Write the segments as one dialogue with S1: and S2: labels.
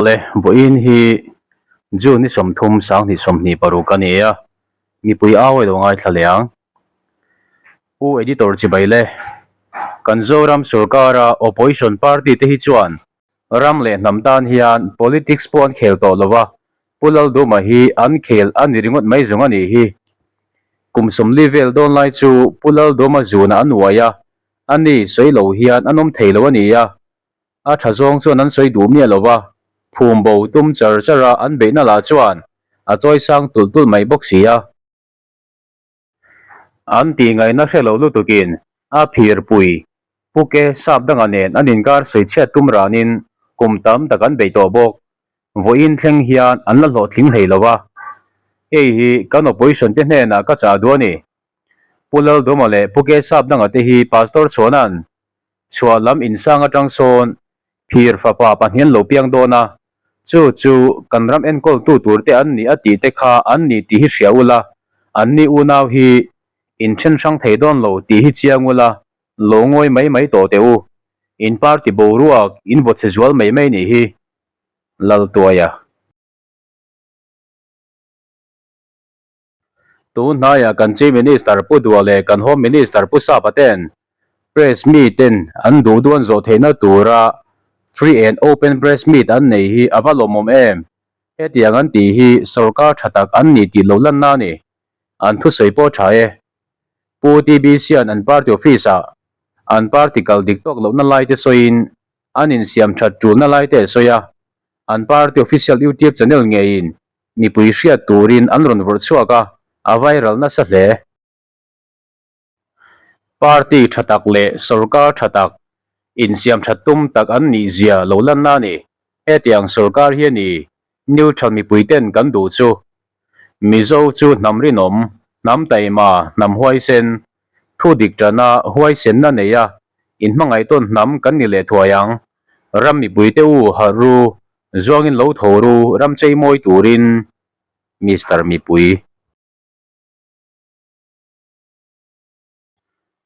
S1: Awle, vawiin hi June ni 30 2026 a ni a, mipui au a lo ngaithla leh ang. Pu Editor chibai le, kan Zoram sorkara Opposition party te hi chuan ram leh hnam tan hian politics pawh an khel tawh lo a, Pu Lalduma hi an khel a ni ringawt mai zawng a nih hi. Kum 40 vel dawn lai chu Pu Lalduma zunah an uai a, ani sawi lo hian an awm thei lo a ni a, A tha zawng chuan an sawi duh miah lo va, phum bo tum char char a an beihna lah chuan a chawi sang tulh tulh mai bawk si a. An tih ngaihna hre lo lutukin a phir pui Puke sap danga nen an inkar sawi chhiat tum ranin kum tam tak an bei tawh bawk. Vawiin thleng hian an la hlawhtling hlei lo va. Hei hi kan opposition te hnenah ka chah duh a ni. Pu Lalduma leh Puke sap danga te hi Pastor Chhuana'n Chhuah lam insang atang sawn phir fapa pahnih an lo piang dawn a, chu chu kan ram enkawltu turte an ni a tih te kha an ni tih hi hria ula, an ni unau hi inthen hrang thei dawn lo tih hi chiang ula, lo ngawi mai mai tawh teh u. In party boruak in vaw chhe zual mai mai nih hi. Laltuaia. Tun hnaiah kan Chief Minister Pu Dua leh kan Home Minister Pu Sapa ten Press meet ten an duh duan zawh theihna tura Free and Open Press Meet an nei hi a va lawmawm em? Hetiang an tih hi sorkar tha tak an ni tih lo lanna a ni. An thusawi pawh tha e. Pu TBC-a'n an party office-ah an party kal dik tawk lohna laite sawiin an insiam that tulna laite a sawi a, an party official YouTube channel ngeiin Mipui hriat turin an rawn vawrh chhuak a, a viral nasa hle. Party tha tak leh sorkar tha tak, insiam that tum tak an nih zia lo lanna a ni. Hetiang sorkar hi a ni neutral mipui ten kan duh chu. Mizo chu hnam rinawm, hnam taima, hnam huaisen, thu dik tana huaisenna neia inhmangaihtawn hnam kan ni leh thuai ang. Ram mipuite u harh ru, Zuangin lo tho ru ram chei mawi turin Mister Mipui.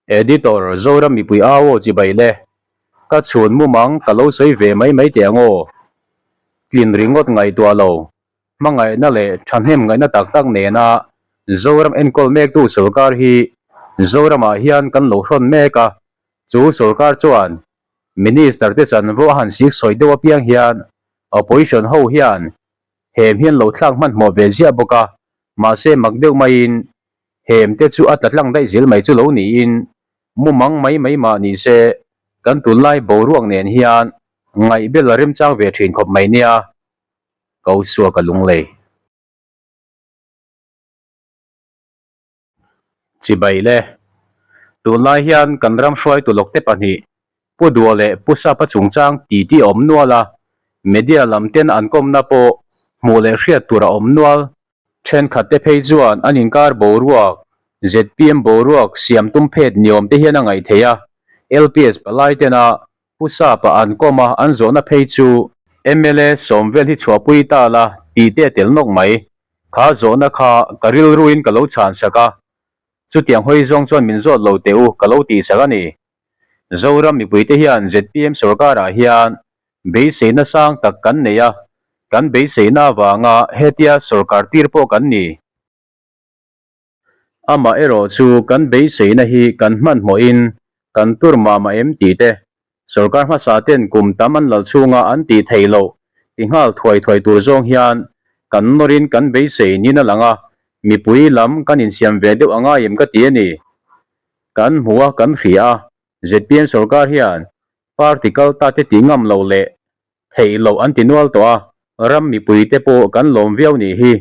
S1: Editor, Zoram mipui au aw chibai le. Ka chhun mumang ka lo sawi ve mai mai teh ang aw. Tlin ringawt ngaihtuah lo, hmangaihna leh thahnem ngaihna tak tak nena Zoram enkawl mektu sorkar hi Zoramah hian kan lo hrawn mek a, chu sorkar chuan Minister te chanvo a han sik sawi deuh apiang hian opposition ho hian hem hian lo thlak hmanhmawh ve ziah bawk a, mahse mak deuh maiin hem te chu a tla tlang daih zel mai chu lo niin mumang mai mai mah ni se kan tunlai boruak nen hian ngaihbel a remchang ve thin khawp mai nia, ko suak a lunglei. Chibai le. Tunlai hian kan ram hruaitu lawkte pahnih, Pu Dua leh Pu Sapa chungchang titi a awm nual a, media lam ten an kawmna pawh hmuh leh hriat tur a awm nual. Thenkhat te phei chuan an inkar boruak, zpm boruak siam tum phet niawm te hian a ngaih theih a, LPS palai tena Pu Sapa an kawm a an zawhna phei chu mla sawm vel hi chhuahpui ta la tih te a tel nawk mai. Kha zawhna kha ka rilruin ka lo chhan sak a, chutiang hawi zawng chuan min zawt lo teh u ka lo tih sak a ni. Zoram mipuite hian zpm sorkarah hian beiseina sang tak kan nei a, kan beiseina avanga hetia sorkar tir pawh kan ni. Amah erawh chu kan beiseina hi kan hmanhmawhin kan tur mah mah em tih te, sorkar hmasa ten kum tam an lal chhunga an tih theih loh ti nghal thuai thuai tur zawng hian kan nawrin kan beisei niin a lang a, mipui lam kan insiam ve deuh a ngai em ka ti a ni. Kan hmu a, kan hria a, zpm sorkar hian party kal ta te tih ngam loh leh theih loh an ti nual tawh a, ram mipui te pawh kan lawm viau nih hi.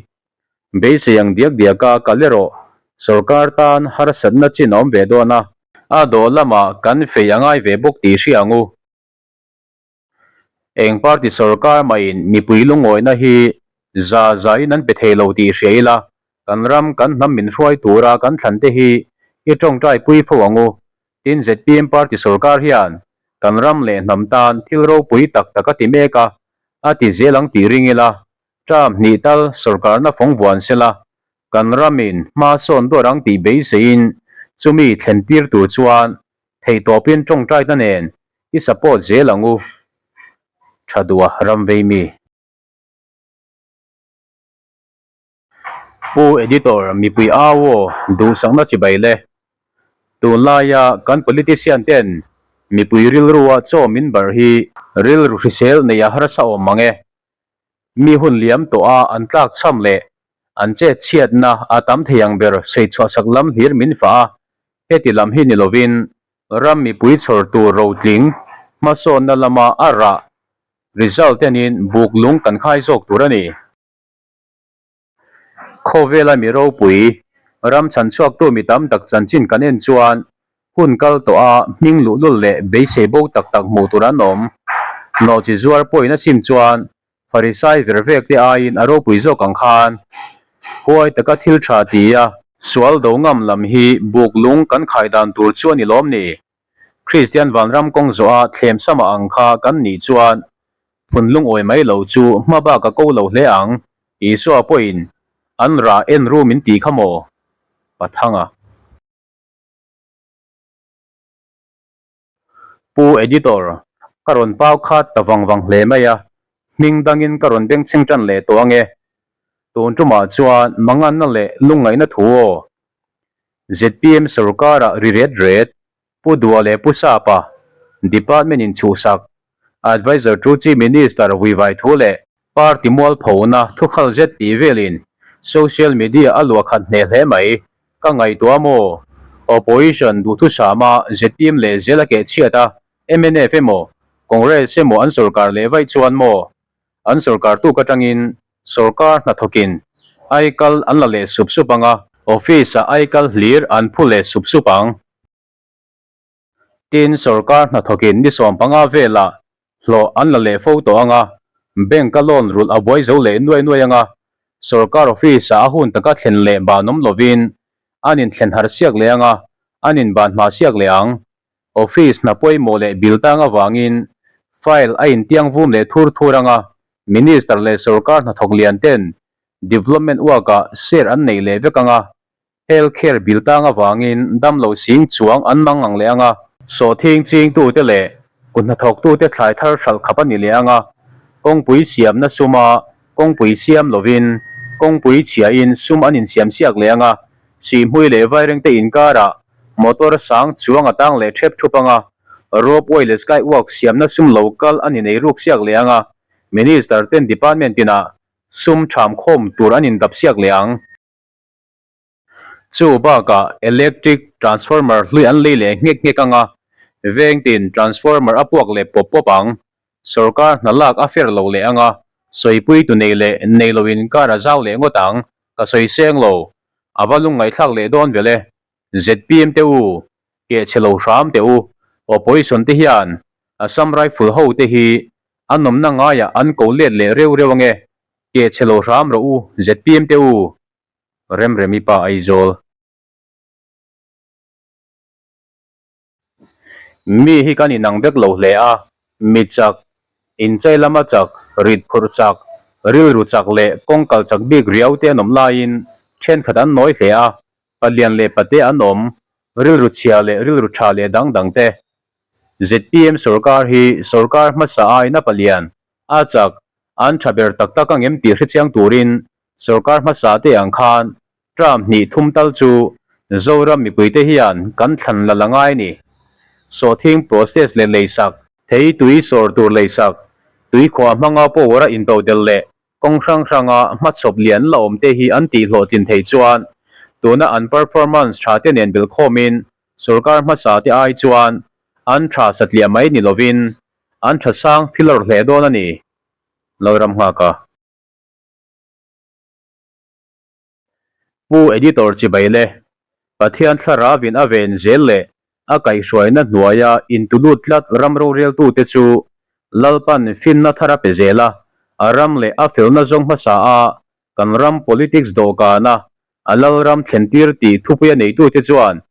S1: Beisei ang diak diak a kal erawh sorkar tan harsatna chin a awm ve dawn a. A dawh lamah kan fei a ngai ve bawk tih hria ang u. Eng party sorkar mahin mipui lungawina hi za zain an pe thei lo tih hria ila, kan ram kan hnam min hruai tura kan thlan te hi i tawngtai pui fo ang u. Tin zpm party sorkar hian kan ram leh hnam tan thil ropui tak tak a ti mek a, a ti zel ang tih ring ila, Term hnih tal sorkarna fawng vuan sela, kan ramin hma sawn dawr ang tih beiseiin chumi thlen tir tur chuan theihtawpin tawngtaina nen i support zel ang u. Tha duh a ram vei mi. Pu Editor, mipui au aw, duhsakna chibai le. Tunlaia kan politician ten mipui rilrua chaw min barh hi rilru hrisel neih a harsa awm mang e. Mi hun liam tawh a an tlak chham leh an chet chhiatna a tam thei ang ber sei chhuahsak lam hlir min fah a, heti lam hi ni lovin ram mipui chhawr tur rotling hmasawnna lama a rah result enin buk lung kan khai zawk tur a ni. Khawvela mi ropui, ram chhan chhuaktu mi tam tak chanchin kan en chuan hun kal tawh a hming luhlul leh beisei bo tak tak hmuh tur an awm. Nawhchi zuar pawhin a sim chuan Farisai ver vek te aiin a ropui zawk ang khan huai taka thil tha ti a sual do ngam lam hi buk lung kan khai dan tur chu a ni lawm ni? Kristian vanram kawng zawh a thlem sama ang kha kan nih chuan Phun lungawi mai lo chu hma bak a ko lo hle ang, Isua pawhin an rah en ru min ti kha maw? Pathanga. Pu Editor, ka rawn pau khat ta vang vang hle mai a, hming dangin ka rawn bengchheng tan leh tawh ange. Tun tumah chuan manganna leh lungngaihna thu aw. Zpm sorkarah ri ret ret Pu Dua leh Pu Sapa, Department in chhuhsak, Adviser to Chief Minister vuivai thu leh Party mualphona thukhal zet tih velin social media a luah khat hneh hle mai. Ka ngaihtuah maw? Opposition duhthusama zpm leh zel a keh chhiat a, mnf emaw Congress emaw an sorkar leh vaih chuan maw? An sorkar tuk atangin sorkar hnathawkin aikal an la leh sup sup ang a, office-ah aikal hlir an phu leh sup sup ang. Tin, sorkar hnathawkin ni 15 velah hlawh an la leh fo tawh ang a, bank-a loan rulh a buai zo leh nuai nuai ang a, sorkar office-ah a hun taka thlen leh ban awm lovin an inthlen harh siak leh ang a, an inban hma siak leh ang. Office hna pawimawh leh bill tang avangin file a intiang vum leh thur thur ang a, Minister leh sorkar hnathawk lian ten development work-ah share an neih leh vek ang a, health care bill tang avangin damlo sing chuang an mang ang leh ang a, sawhthing chingtute leh kut hnathawktute thlai thar hralh khap a ni leh ang a, kawngpui siamna suma kawngpui siam lovin kawngpui chhiahin sum an insiamsiak leh ang a, Sihhmui leh Vairengte inkarah motor sang chuang a tang leh thep thup ang a, rope way leh sky walk siamna sum lo kal a ni nei ruk siak leh ang a, Minister ten department tinah sum tham khawm tur an indap siak leh ang. Chu bakah electric transformer hlui an lei leh nghek nghek ang a, veng tin transformer a puak leh pawp pawp ang. Sorkar hna lak a fer lo leh ang a, sawipui tu nei leh nei lo inkar a zau leh ngawt ang. Ka sawi seng lo, a va lungngaihthlak leh dawn vel e. Zpm te u, keh chhe lo hram teh u, opposition te hian Assam Rifle ho te hi an awmna ngaiah an ko let leh reu reu ange, keh chhe lo hram rawh u zpm te u. Remremi pa Aizawl. Mi hi kan inang vek lo hle a, mi chak, inchei lama chak, rit phurh chak, rilru chak leh kawng kal chak bik riau te an awm laiin thenkhat an nawi hle a, palian leh pate an awm, rilru chhia leh rilru tha leh dang dang te. Zpm sorkar hi sorkar hmasa aiin a palian, a chak, an tha ber tak tak ang em tih hrechiang turin sorkar hmasa te ang khan Term hnih thum tal chu Zoram mipuite hian kan thlan la la ngai ni. Sawhthing process leh leisak, thei tui sawr tur leisak, tui khuah hmanga power a intodelh leh kawng hrang hranga hmachhawp lian la awm te hi an tih hlawhtlin thei chuan tuna an performance tha te nen belhkhawmin sorkar hmasa te ai chuan an tha satliah mai ni lovin an tha sang filawr hle dawn a ni. Lalram nghaka. Pu Editor chibai le, Pathian thlarauin a ven zel leh a kaihhruaina hnuaia intulut tlat ram roreltute chu Lalpan finna thar a pe zel a, a ram leh a felna zawng hmasa a kan ram politics dawhkana a Lalram thlentir tih thupuia neitute chuan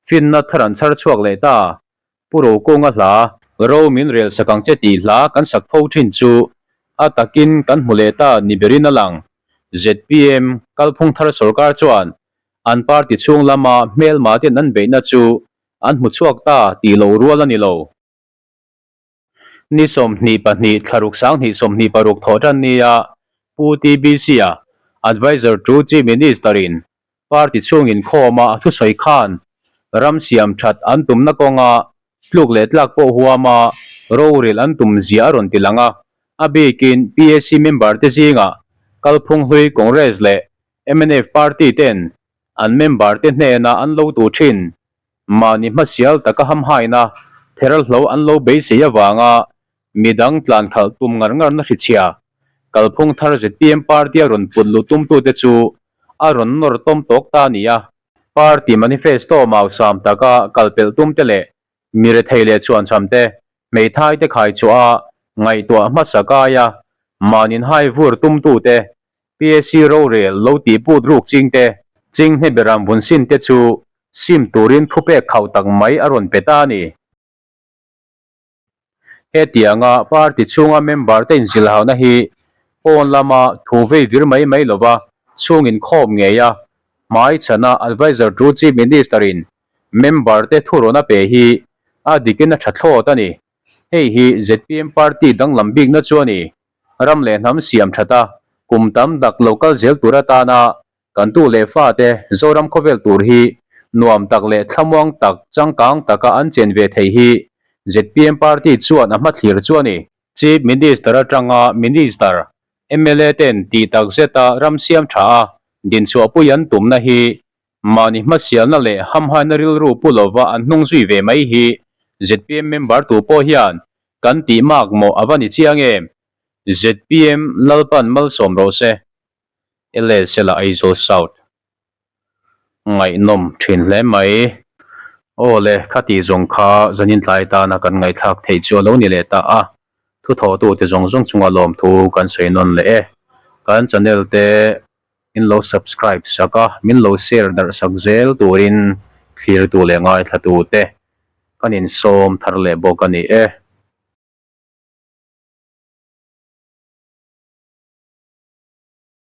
S1: finna thar an chhar chhuak leh ta. Pu Rokunga hla, Ro min rel sak ang che tih hla kan sak fo thin chu a takin kan hmu leh ta ni berin a lang. Zpm kalphung thar sorkar chuan an party chhung lama hmelma ten an beihna chu an hmu chhuak ta tih lo rual a ni lo. Ni 22 thlaruk 2026 thawh tan nia Pu TBC-a. Adviser to Chief Minister in party chhung inkhawma a thusawi khan ram siam that an tumna kawnga tluk leh tlak pawh huama rorel an tum zia a rawn ti lang a. A bikin PAC member te zingah kalphung hlui Congress leh mnf party ten an member te hnena an lo tu thin mahni hmasial taka hamhaina therhlo an lo beisei avanga Midang tlan khalh tum ngar ngar na hrichhia, kalphung thar zpm party a rawn put luh tumtute chu a rawn nawr tawm tawk ta a ni a. Party manifesto mausam taka kal pelh tumte leh mi rethei leh chhuanchhamte hmeithaite khaichhuah a ngaihtuah hmasa kaia mahnin hai vur tumtute PAC rorel lo tih put ruk chingte chinghne beram vun sinte chu sim turin thupek khauh tak mai a rawn pe ta a ni. Hetianga party chhunga member te inzilhauna hi pawn lama thu vei vir mai mai lova chhung inkhawm ngei a, hmai chhana Adviser to Chief Minister in member te thurawn a pe hi a dikin a tha thlawt a ni. Hei hi zpm party danglam bikna chu a ni. Ram leh hnam siam that a, kum tam dak lo kal zel tur atana Kan tu leh fate Zoram khawvel tur hi nuam tak leh thlamuang tak changkang taka an chen ve thei hi zpm party chuan a hmathlir chu a ni. Chief Minister atanga Minister, mla ten tih tak zeta ram siam tha a dinchhuahpui an tumna hi mahni hmasialna leh hamhaina rilru pu lova an hnung zui ve mai hi zpm member tu pawh hian kan tih mak mawh a va ni chiang em? Zpm Lalpan malsawm rawh se. LSL-a Aizawl South ngaihnawm thin hle mai. Aw le, khati zawng kha zanin tlai tana kan ngaihthlak theih chu a lo ni leh ta a, thuthawhtute zawng zawng chunga lawmthu kan sawi nawn leh e. Kan channel te min lo subscribe sak a, min lo share darh sak zel turin thlirtu leh ngaithlatute kan insawm thar leh bawk a ni e.